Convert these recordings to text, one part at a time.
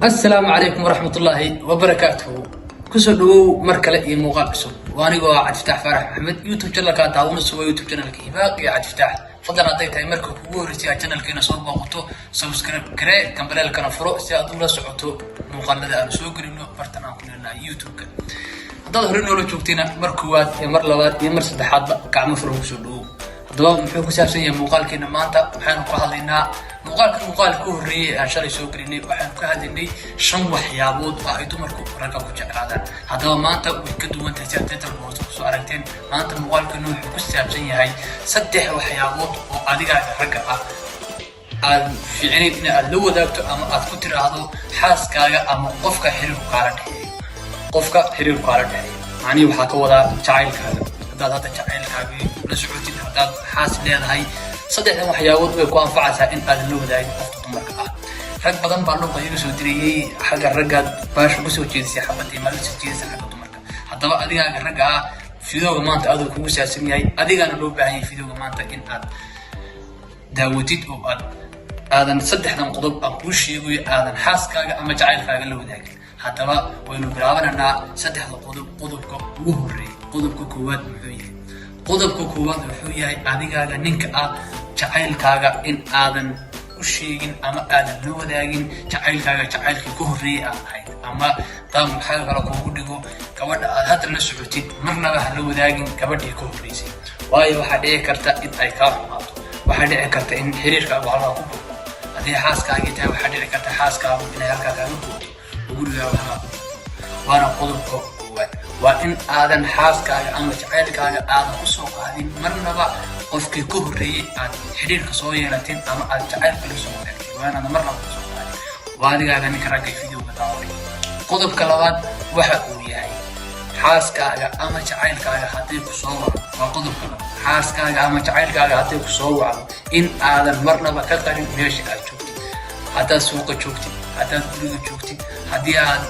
Asalaamu calaykum waraxmatullaahi wabarakaatuhu. Kusoo dhawow mar kale iyo muuqaal cusub. Waa anigoo ah Cabdifataax Faarax Maxamed. YouTube channelka daawanayso waa YouTube channelka Hibaaq iyo Cabdifataax. Fadlan, hadday tahay marka kugu horreysay aad channelkeena soo booqato, subscribe garee, gambaleelkana furo si aad ula socoto muuqaalada aanu soo gelino bartan aan ku leenahay YouTube-ka. Haddaad hore noola joogtayna, mar koowaad iyo mar labaad iyo mar saddexaadba gacmo furan kusoo dhawow. Haddaba, muxuu ku saabsan yahay muuqaalkeena maanta? Waxaanu ku hadlaynaa muuqaalkan, muuqaalka ka horreeyay aan shalay soo gelinay, waxaanu ka hadlaynay shan waxyaabood oo ay dumarku ragga ku jeclaadaan. Haddaba maanta way ka duwan tahay, si aad title hoose kusoo aragteen. Maanta muuqaalkeenu wuxuu ku saabsan yahay saddex waxyaabood oo adigaaga ragga ah aad fiicnayn in aad la wadaagto ama aad ku tiraahdo xaaskaaga ama qofka xiriirku kaala dhexeeyo. Qofka xiriirku kaala dhexeeyo macnihii waxaa ka wadaa jacaylkaaga. Haddaad hadda jacaylkaagii la socotid, haddaad xaas leedahay, saddexdan waxyaabood way ku anfacaysaa in aadan la wadaagin qofka dumarka ah. Rag badan baa luuqa iga soo dirayay: xagga raggaad baasha kusoo jeedisay xabadii, maad usoo jeedisay xagga dumarka. Haddaba adigaaga ragga ah, videoga maanta aduu kugu saabsan yahay. Adigaana loo baahan yahay videoga maanta in aad daawatid oo aad aadan saddexdan qodob aan kuu sheegayo aadan xaaskaaga ama jacaylkaaga la wadaagin. Haddaba waynu bilaabanaynaa saddexda qodob. Qodobka ugu horreeya, qodobka koowaad muxuu yahay? Qodobka koowaad wuxuu yahay, adigaaga ninka ah, jacaylkaaga in aadan u sheegin ama aadan la wadaagin jacaylkaaga jacaylkii ka horreeyay aad ahayd. Ama taa maxaa kale kuugu dhigo, gabadha aad hadda la socotid marnaba ha la wadaagin gabadhii ka horreysay. Waayo, waxaa dhici karta in ay kaa xumaato, waxaa dhici karta in xiriirkaagu halkaa ku buuqo. Haddii xaaskaagii tahay, waxaa dhici karta xaaskaagu inay halkaa kaaga boogto oo gurigaaga halkaa ku boogto. Waana qodobka koowaad: waa in aadan xaaskaaga ama jacaylkaaga aadan kusoo qaadin marnaba qofkii ka horreeyey aad xidhiirka soo yeelateen ama aad jacaylka la soo wadaagtay. Waa inaadan marnaba kusoo qaadin. Waa adigaaga ninka ragga videoga daawanay. Qodobka labaad waxa uu yahay, xaaskaaga ama jacaylkaaga hadday ku soo wacdo, waa qodobka labaad, xaaskaaga ama jacaylkaaga hadday ku soo wacdo, in aadan marnaba ka qarin meesha aad joogtid. Haddaad suuqa joogtid, haddaad guriga joogtid, haddii aad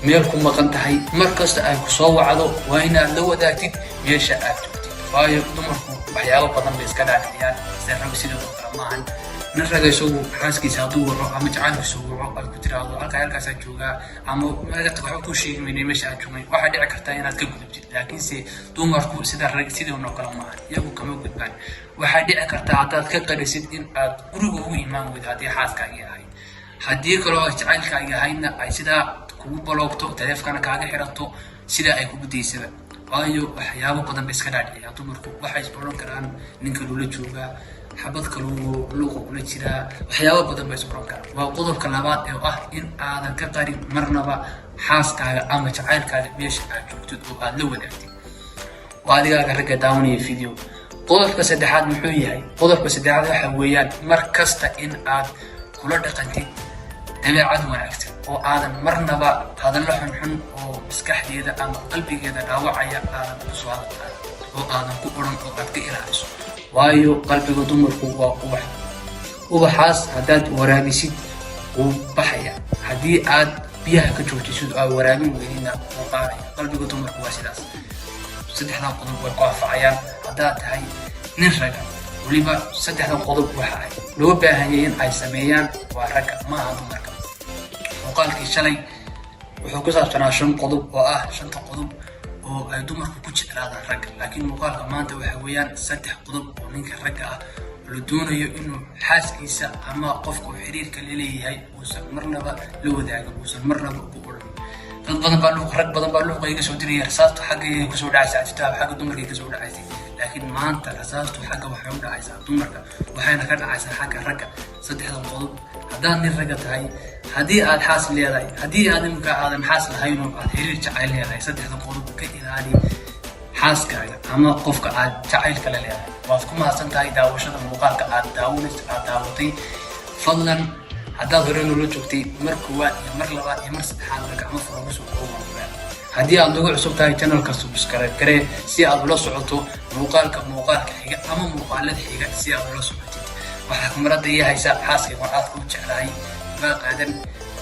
meel ku maqan tahay, mar kasta ay ku soo wacdo waa inaad la wadaagtid meesha aad joogtid. Waayo, dumarku waxyaabo badan bay iska dhaadhiciyaan, sida rag sidoo kale maahan. Nin raga isagu xaaskiisa hadduu waco ama jacaylkiisu waco, ay ku tiraahdo halkaa halkaasaa joogaa ama waxba kuu sheegi maynay meesha aad joogay, waxaa dhici karta inaad ka gudubtid. Laakiinse dumarku sida rag sidoonoo kale maahan, iyagu kama gudbaan. Waxaa dhici karta haddaad ka qarisid in aad guriga ugu imaan weydo haddii xaaskaagii ahayd. Haddii kaloo jacaylkaagii ahaydna, ay sidaa kugu baloogto, taleefkana kaaga xirato, sidaa ay kugu daysaba. Waayo, waxyaabo badan bay iska dhaadhiciyaan dumarku. Waxay is odhan karaan ninka lula joogaa, xabad kaluu luuqa kula jiraa, waxyaabo badan bay is odhan karaan. Waa qodobka labaad ee ah in aadan ka qarin marnaba xaaskaaga ama jacaylkaaga meesha aad joogtid oo aad la wadaagtid. Waa adigaaga ragga daawanaya video. Qodobka saddexaad muxuu yahay? Qodobka saddexaad waxa weeyaan mar kasta in aad kula dhaqantid dabeecad wanaagsan oo aadan marnaba hadallo xunxun oo maskaxdeeda ama qalbigeeda dhaawacaya aadan kusoo hadal qaadin oo aadan ku odhan oo aad ka ilaaliso. Waayo, qalbiga dumarku waa ubax. Ubaxaas haddaad waraabisid, wuu baxaya. Haddii aad biyaha ka joogtisid oo aad waraabin weydidna, wuu qaadaya. Qalbiga dumarku waa sidaas. Saddexdan qodob way ku anfacayaan haddaad tahay nin raga. Weliba saddexdan qodob waxa ay loo baahanyay in ay sameeyaan waa ragga, ma aha dumarka. Muuqaalkii shalay wuxuu ku saabsanaa shan qodob oo ah shanta qodob oo ay dumarku ku jeclaadaan ragga. Laakiin muuqaalka maanta waxa weeyaan saddex qodob oo ninka ragga ah la doonayo inuu xaaskiisa ama qofka uu xiriirka la leeyahay uusan marnaba la wadaagin, uusan marnaba ku odhan. Dad badan baa luuq, rag badan baa luuqa iga soo diraya: rasaastu xaggay kusoo dhacaysa, kitaab xagga dumarkay kasoo dhacaysay. Laakiin maanta rasaastu xagga waxay u dhacaysaa dumarka, waxayna ka dhacaysaa xagga ragga. Saddexdan qodob, haddaad nin ragga tahay, haddii aad xaas leedahay, haddii aad imika aadan xaas lahayn oo aad xiriir jacayl leedahay, saddexdan qodob ka ilaali xaaskaaga ama qofka aad jacaylka la leedahay. Waad ku mahadsan tahay daawashada muuqaalka aad daawanayso, aad daawatay. Fadlan, haddaad hore noola joogtay, mar koowaad iyo mar labaad iyo mar saddexaad ba gacmo furan kusoo kooban. Haddii aad nagu cusub tahay channelka, subscribe garee si aad ula socoto muuqaalka muuqaalka xiga ama muuqaalada xiga si aad ula socotid. Waxaa kamarada ii haysa xaaskayga waan aadka u jeclahay, baa qaadan.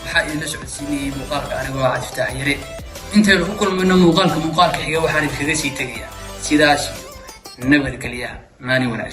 Waxaa idinla socodsiinayay muuqaalka anigoo ah Cabdifataax Yare. Intaynu ku kulmayno muuqaalka muuqaalka xiga, waxaan idinkaga sii tegayaa sidaas iyo nabadgelya. Maalin wanaagsan.